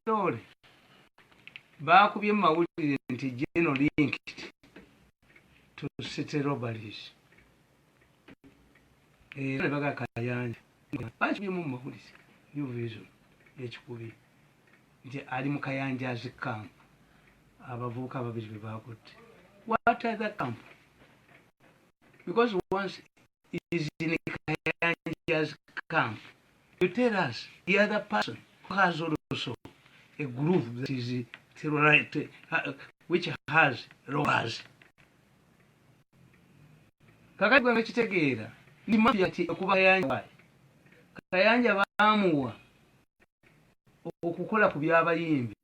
Loole baakubye mu mawulire nti General linked to city robberies, era ne baga Kayanja bakibyemu mu mawulire. New Vision ekikubye nti ali mu Kayanja's camp, abavubuka ababiri be bakutte. What other camp? Because once is in Kayanja's camp, you tell us the other person who has also a group that is terrorist, which has robbers. Kakati gwe nekitegeera ndi mafia ti okuba Kayanja. Kayanja baamuwa okukola ku by'abayimbi.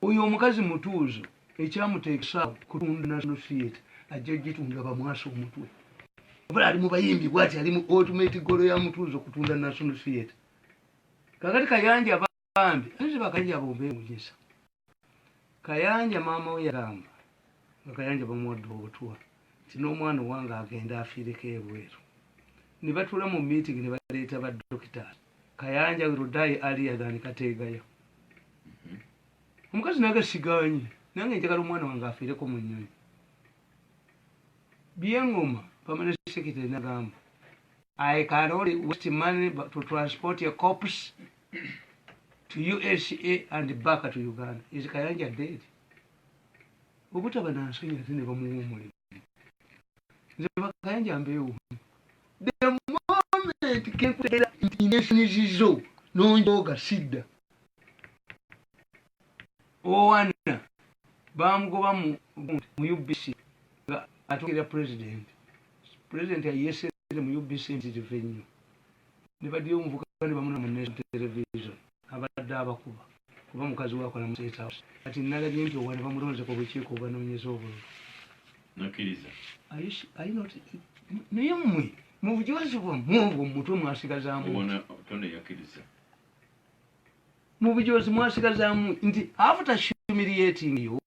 Oyo omukazi mutuuzo ekyamuteekesa kutunda National Theatre, ajja gitunda bamwasa omutwe. Obala ali mu bayimbi bwati, ali mu ultimate goal ya mutuuzo kutunda National Theatre. Kakati Kayanja bambi, ate bakayanja bombeewunyisa. Kayanja maama we yagamba nga Kayanja bamuwadde obutwa nti n'omwana owange agenda afiireko ebweru. Ne batuula mu meeting ne baleeta ba doctors. Kayanja will die earlier than Kategaya. Omukazi nange siganyi, nange njagala omwana wange afiireko mu nnyonyi. Byengoma permanent secretary nagamba, "I can only waste money to transport a corpse to USA and back to Uganda." Is Kayanja dead? Obutaba nansonyi ate ne bamuwa omulimu. Nze bakayanja mbeewuunya. The moment kenkutegeera nti nensonyi zo n'onjooga sidda. Owana bamugoba mu UBC nga atuukira president. President ayesere mu UBC mpitirivu ennyo. Ne badira omuvuka ne bamuna mu National Television abadde abakuba kuba mukazi we akola mu State House. Kati nalabye nti owana bamulonze ku bukiiko obanoonyeza obululu. Nakkiriza. Are you not? Naye mmwe mu bujozi bwammwe obwo mu mutwe mwasigazaamu Obona Tone yakkiriza. Mu bujozi mwasigazaamu nti after humiliating you,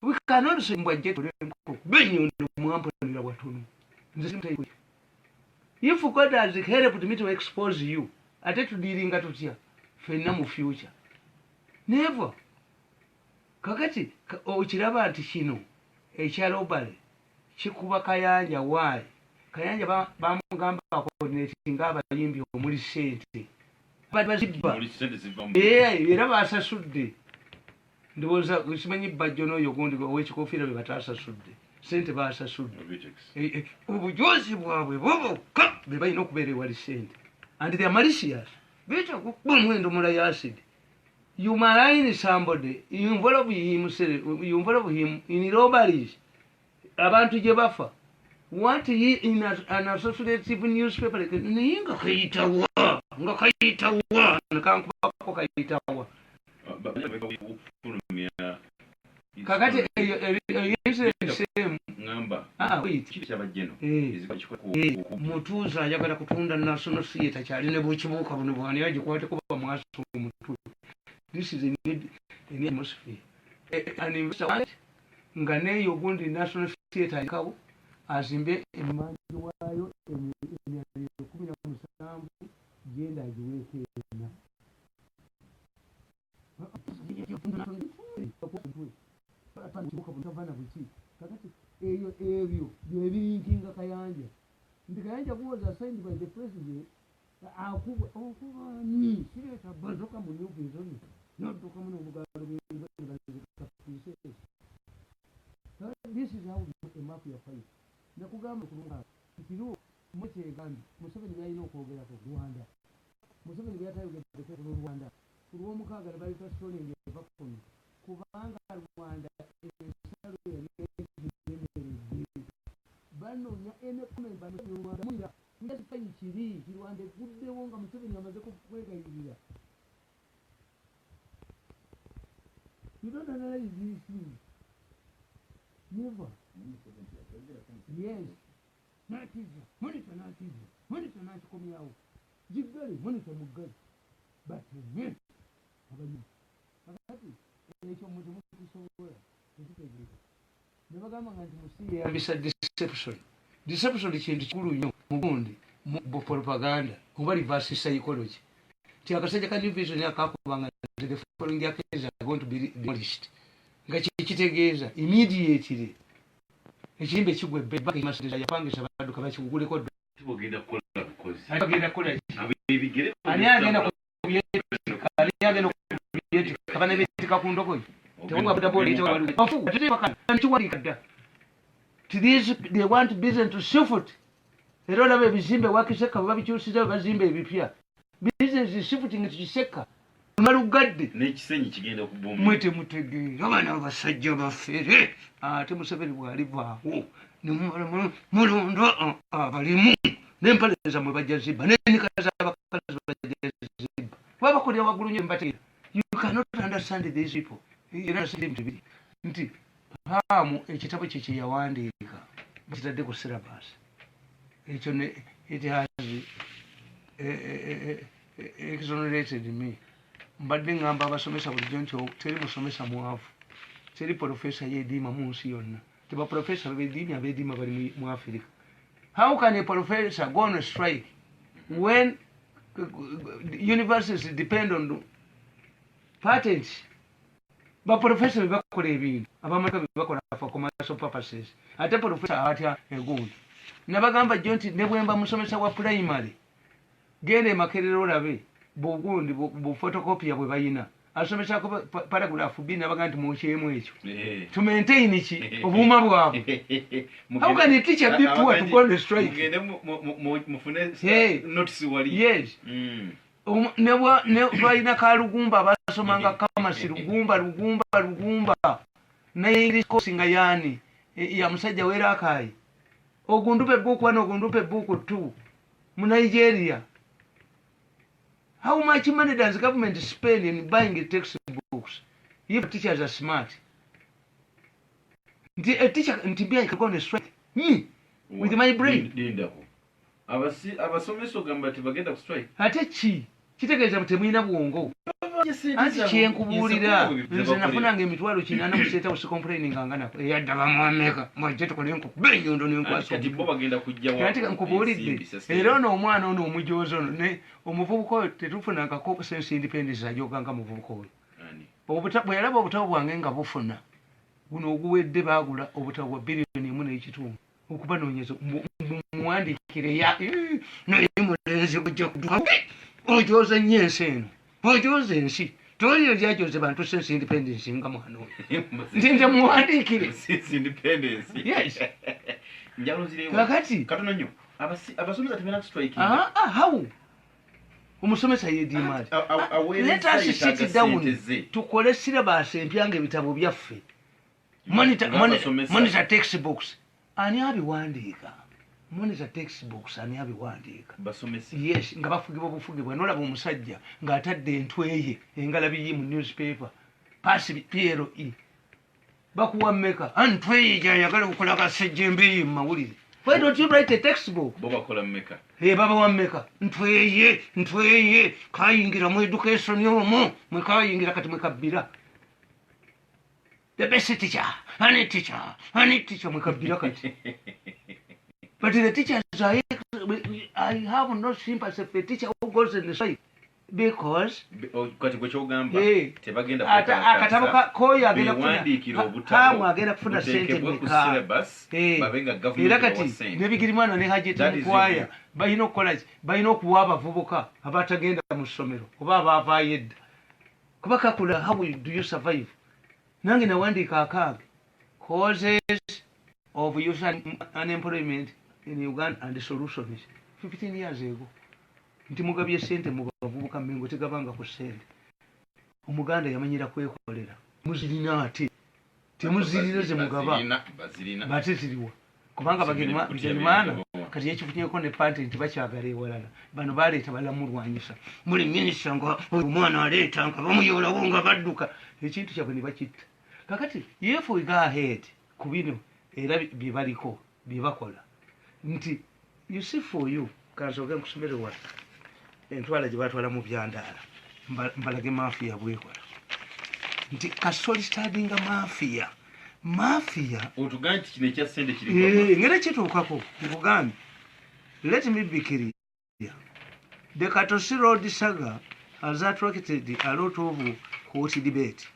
we cannot say mbwajje benyondo mwamponera watono. Nze simutayi. If God has helped me to expose you, ate tudiringa tutya ffenna mu future? Never. Kakati okiraba nti kino ekya robbery kikuba Kayanja. Why Kayanja bamugamba coordinating abayimbi omuli sente bazibba? Muli sente ziva mu Era basasudde, ndowooza simanyi Bajjo n'oyo gundi ow'ekikofiira be batasasudde sente, basasudde. Bitex. Obujozi bwabwe bubokka be balina okubeera ewali sente, and they are malicious. Betakuba omuwendo mula ya acid. You malign somebody, you involve him, you involve him in robberies abantu gye bafa. What he in an associative newspaper like, naye nga kayitawa, nga kayitawa nekankubako kayitawa. Okufulumya. Kakati eyo incident same. Ngamba. Ah, wait. Kiki kyabajjeno? Mutuuza ayagala kutunda National Theatre, kyali ne bukibuuka buno bwani agikwateko bamwasa omutwe. This is a new atmosphere. An investor wanted nga neeyo ogundi National Theatre alikawo azimbe emanju waayo emyaliro 17, genda agiweeko ena. Buki kakati eyo ebyo byebirinkinga Kayanja nti Kayanja was assigned by the president akubwa okubaani sireeta bazoka mu New Vision noddukamu n'obugalo. This is how a mafia fight. Nakugamba kulunga nti lu mukyegambye Museveni byalina okwogerako Rwanda, Museveni byatayogeddeko ku Rwanda ku Lwomukaaga ne baleeta story ng'eva kuno kubanga Rwanda ensalo yali egiremeredde banoonya ene comment Rwanda mulira tujakifayi kiri nti Rwanda eguddewo nga Museveni amaze kwegayirira. You don't analyze these things. Never. Yes. Nakiza monitor, nakiza monitor, nakikomyawo giggale monitor muggale bateme abayimbi. Kakati ekyo mwe temukisobola tekitegeera. Ne bagamba nga nti musi yeyambisa deception. Deception kintu kikulu nnyo mugundi mu propaganda oba reverse psychology. Ti akasajja ka New Vision akakubanga nti the following arcades are going to be demolished, nga kikitegeeza immediately ekiyimba ekigwa ebbeba yapangisa badduka bakiguleko. Tibogenda kukola bukozi. Bagenda kukola ki? Ab'ebigere. Ani agenda kubyetika? Ani agenda kubyetika? Bana beetika ku ndogoyi. Tewali bodaboda. Bafu kiwalika dda. These, they want business to shift. Era olaba ebizimbe wakiseka bwe babikyusiza, bwe bazimba ebipya, business is shifting to Kiseka malugadde. N'ekisenyi kigenda kubomba. Mwe temutegeera, bano abasajja bafere. Ate Museveni bw'alivaawo ne mulonda abalimu n'empale zammwe bajja zibba, n'enika z'abakazi bajja zibba, kuba bakolera waggulu nnyo. Mbategeera. You cannot understand these people. Era ebintu biri nti Haamu ekitabo kye kye yawandiika bakitadde ku syllabus. Ekyo ne it has exonerated me. Mbadde ŋŋamba abasomesa bulijjo nti teri musomesa mwavu, teri profesa yeediima mu nsi yonna. Tebaprofesa bediimi, abeediima bali mu Africa. How can a professor go on a strike when universities depend on patents? Baprofesa bebakola ebintu, abamateeka bebakola for commercial purposes. Ate profesa atya egundi? Nabagamba jjo nti ne bwemba musomesa wa primary, genda emakerero olabe bugundi bu photocopy bwe bayina, asomesako paragraph b, nabaga nti mwokyemu ekyo to maintain ki obuuma bwabwe. How can a teacher be poor to go on a strike? Mugende mufune Hey. notice wali. Yes. Ne balina kalugumba abasomanga kamasi lugumba lugumba lugumba ne English course nga yani ya musajja werakayi ogundupe book 1, ogundupe book 2 mu Nigeria. How much money does government spend in buying textbooks if teachers are smart? Nti a teacher nti be I go on a strike, me with my brain. Lindako. Abasomesa ogamba tebagenda ku strike? Ate ki kitegeeza nti temulina bwongo. Anti kyenkubuulira, nze nafunanga 800,000 mu State House, complaining nga nako eyadda bamwameka mwajje tukole nkukuba enyondo nenkwasa. Kati bo bagenda kujja wa Anti nkubuulidde. ensimbi, sasira. Era ono omwana ono omujoozi ono ne omuvubuka oyo tetufunangako since independence ajoganga muvubuka oyo. Ani? Bwe yalaba obutabo bwange nga bufuna guno oguwedde, baagula obutabo bwa 1.5 biliyoni okubanoonyeza muwandiikire ya naye mulenzi gujja kuduka ojooza nnyo ensi eno, ojooza ensi, toliyo lyajoze bantu since independence nga mwana oyo, nti nze muwandiikire. Since independence. Yes. Njalo zirewa. Kakati Katono nnyo. Abasomesa tebena ku strike. Ah, ah, how omusomesa yediima ati? Let us sit down tukole syllabus empya nga ebitabo byaffe. Monitor textbooks, ani abiwandiika? Monitor textbooks, ani abiwandiika? Basomesa. Yes, nga bafugibwa bufugibwa. Nolaba omusajja ng'atadde entwe ye engalabi ye mu newspaper, pasi ple bakuwa mmeka? Antwe ye gyayagala okukola kasajja embeeyi mu mawulire. Why don't you write a textbook? Bo bakola mmeka? E babawa mmeka? Ntweye ntweye kayingira mu education omwo mwekayingira kati mwekabbira. The best teacher, ani teacher, ani teacher, mwekabbira kati. But the teachers are, I have no sympathy for a teacher who goes in the strike because Kati gwe kyogamba Hey. tebagenda Ate akatabo koyo agenda bewandiikire kufuna obutabo Hamu agenda kufuna sente buteekebwe ku mmeka? syllabus, Eh. babe nga government Era ebawa kati ssente. ne Bigirimana ne Hajati That is Mukwaya it. balina okukola ki? Balina okuwa abavubuka abatagenda mu ssomero oba abaavaayo edda, kuba kakula. How do you survive? Nange nawandiika akange, Causes of Youth Unemployment in Uganda and Solutions, 15 years ago, nti mugabye sente mu bavubuka. Mengo tegabanga ku sente. Omuganda yamanyira kwekolera. Muzirina, ate temuzirina zemugaba. Bazirina, bazirina. Bate ziriwa? Kubanga Zibiri kutya Bagirimana byebigabawa. kati yekifunyeko ne pante nti bakyagala ewalala. Bano baleeta balamulwanyisa muli minisita nga omwana aleeta nga bamuyolawo nga badduka ekintu kyabwe ne bakitta. Kakati if we go ahead ku bino era bye baliko bye bakola nti you see for you, kansooke nkusomere wano entwala gye batwala mu byandaala, mbalage mafia bwekola nti kasoli startinga mafia mafia. Otugambe nti kino ekya ssente kiri Eh, ngera kituukako nkugambye. Let me be clear, the Katosi Road saga has attracted a lot of hot debate.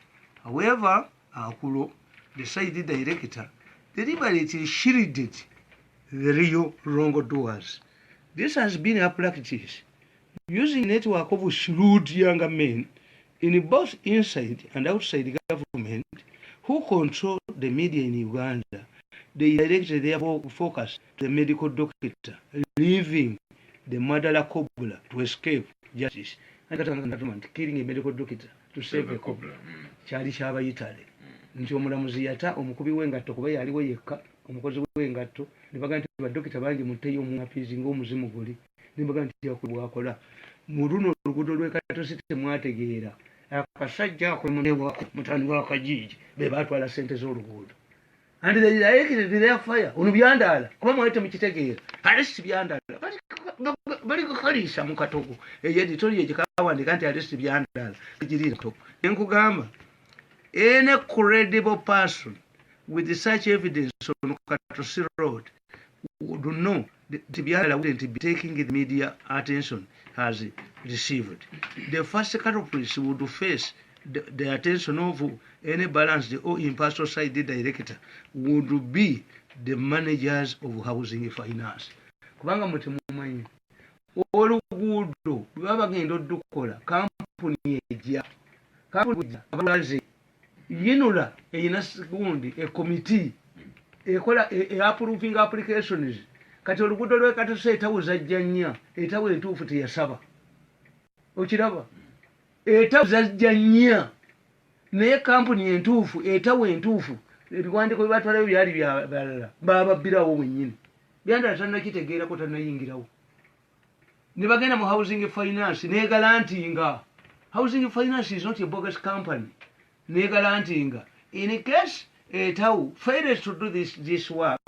However, Akulo, the CID director, deliberately shielded the real wrongdoers. This has been a practice using network of shrewd younger men in both inside and outside government who control the media in Uganda. They directed their focus to the medical doctor, leaving the murderer Cobra to escape justice. Killing a medical doctor to save a cobra. Kyali kyabayitale nti omulamuzi yata omukubi w'engatto kuba yaliwo yekka omukozi w'engatto, ne bagamba nti badokita bangi, mutteyo omuapizi ng'omuzimu guli, ne bagamba nti bwakola mu luno oluguudo lw'e Katosi temwategeera akasajja ako munewako mutani wakajiiji be batwala sente z'oluguudo and they directed their fire ono Byandaala, kuba mwali temukitegeera. Arrest Byandaala, bali kukaliisa mu katogo. Eyo editorial gikawandika nti arrest Byandaala girira katogo. Nenkugamba, any credible person with such evidence on Katosi Road would know that Byandaala wouldn't be taking the media attention has received. The first culprits would face the attention of any balanced or impartial side director would be the managers of Housing Finance. Kubanga mwe temumanyi oluguudo bwe baba bagenda oddukola, kampuni ejja, kampuni abalaze yinula eyina gundi ekomiti ekola e approving applications. Kati oluguudo lwekatuse etawo zajja nnya, etawo entuufu teyasaba. Okiraba, etawo zajja nnya, naye kampuni entuufu, etawo entuufu, ebiwandiiko byebatwalayo byali balala, bababbirawo bwennyini. Byandala tannakitegeerako, tannayingirawo, ne bagenda mu Housing Finance negalantinga. Housing Finance is not a bogus company. Negalantinga in case etawo fails to do this work,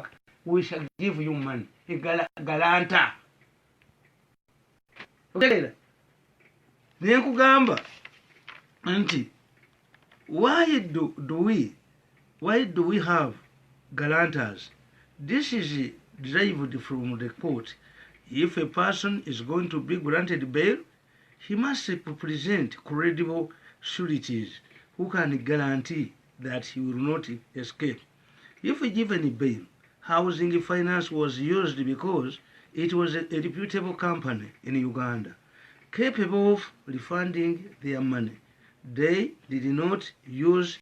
we shall give you money. Guarantor otegeera, nenkugamba nti why do we have guarantors? This is derived from the court. If a person is going to be granted bail, he must present credible sureties who can guarantee that he will not escape if given bail. Housing Finance was used because it was a reputable company in Uganda capable of refunding their money. They did not use